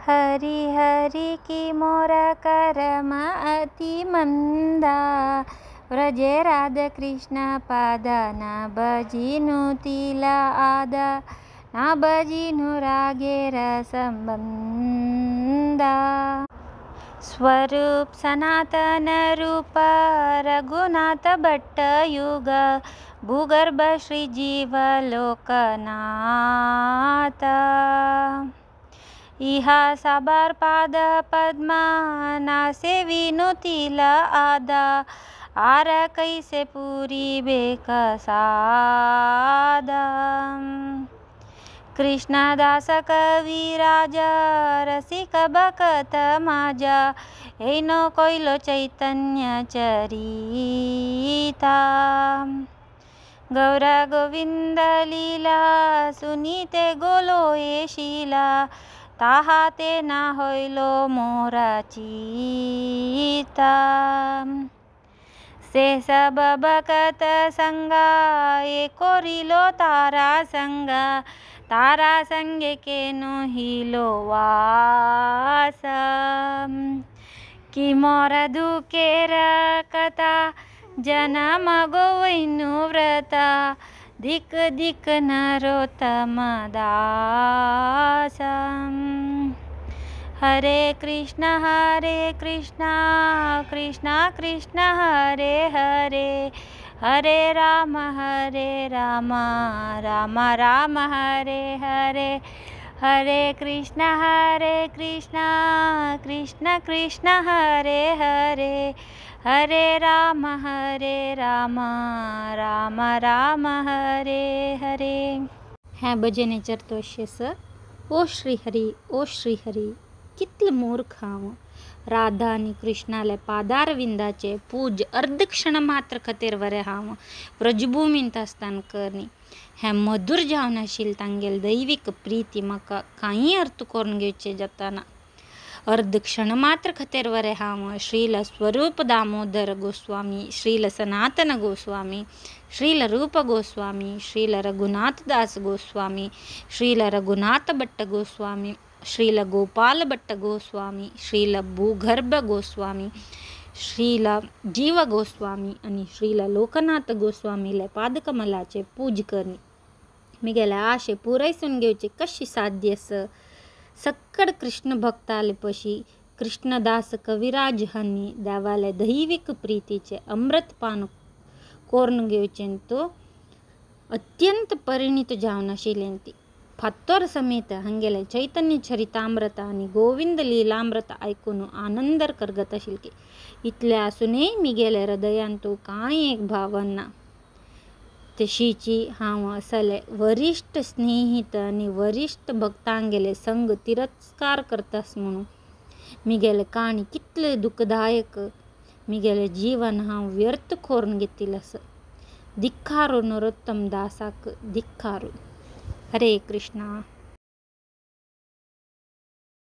हरि हरि की मोर करम अति मंदा, व्रजे राधा कृष्ण पद न भजिनु तिला आदा, न भजिनु रागेर संबंधा। स्वरूप सनातन रूप रघुनाथ भट्ट युग, भूगर्भ श्री जीव लोकनाथ। इहा साबार पाद पद्मा नासे विनुतिल आदा, आर कैसे पूरी बेकसादा। कृष्णदास कविराजा रसिक भकत माझा, एनो कोइलो चैतन्य चरिता। गौर गोविंद लीला सुनीते गोलो ए शिला, ताहाते ना होइलो मोरा चीता। से सब भकत संगा ए कोरिलो तारा संगा, तारा संगे केनो हिलो वास। कि मोर दुखेर कथा जनम गोवैनु व्रता, दिक दिक नरोत्तम दास। हरे कृष्ण कृष्ण कृष्ण हरे हरे, हरे राम राम राम हरे हरे। हरे कृष्ण कृष्ण कृष्ण हरे हरे, हरे राम राम राम हरे हरे। हें भजन चरतो अशें आसा. ओ श्री हरी ओ श्री हरी, कितलो मूर्ख हांव. राधा आनी कृष्णाले पादारविंदाचे पूज अर्द क्षण मात्र खातीर वरें हांव व्रजभुमींत आसतना करनी. हें मधूर जावन आशिल्लें तांगेले दैवीक प्रिती म्हाका कांय अर्थ करून घेवचें जाताना. अर्द क्षण मात्र खातीर वरें हांव श्रील स्वरूप दामोदर गोस्वामी, श्रील सनातन गोस्वामी, श्रील रूप गोस्वामी, श्रील रघुनाथ दास गोस्वामी, श्रील रघुनाथ भट्ट गोस्वामी, श्रील गोपाल भट्ट गोस्वामी, श्रील भूगर्भ गोस्वामी, श्रील जीव गोस्वामी आनी श्रील लोकनाथ गोस्वामीले पादकमलाचे पूज करनी. मिगेले आशे पुरयसून घेवचे कशी साध्य आसा. सक्कड कृष्ण भक्ताले पशी कृष्णदास कविराज हांणी देवाले दैवीक प्रितीचे अमृतपान कोरून घेवचें तो अत्यंत परिणीत जावन आशिल्लें ती. फातोर समेत हांगेलें चैतन्य चरितामृत आनी गोविंद लीलामृत आयकून आनंदर करगत आशिल्ली. इतलें आसुनूय मिगेले हृदयांतु कांय एक भावना. तशीची हांव असले वरिश्ठ स्नेहित आनी वरिश्ठ भक्तांगेले संग तिरस्कार करतास म्हणून मिगेले काणी कितले दुखदायक. मिगेले जीवन हांव व्यर्थ करून घेतिल्लें आसा. धिक्कारो नरोत्तम दासाक धिक्कारो. हरे कृष्णा.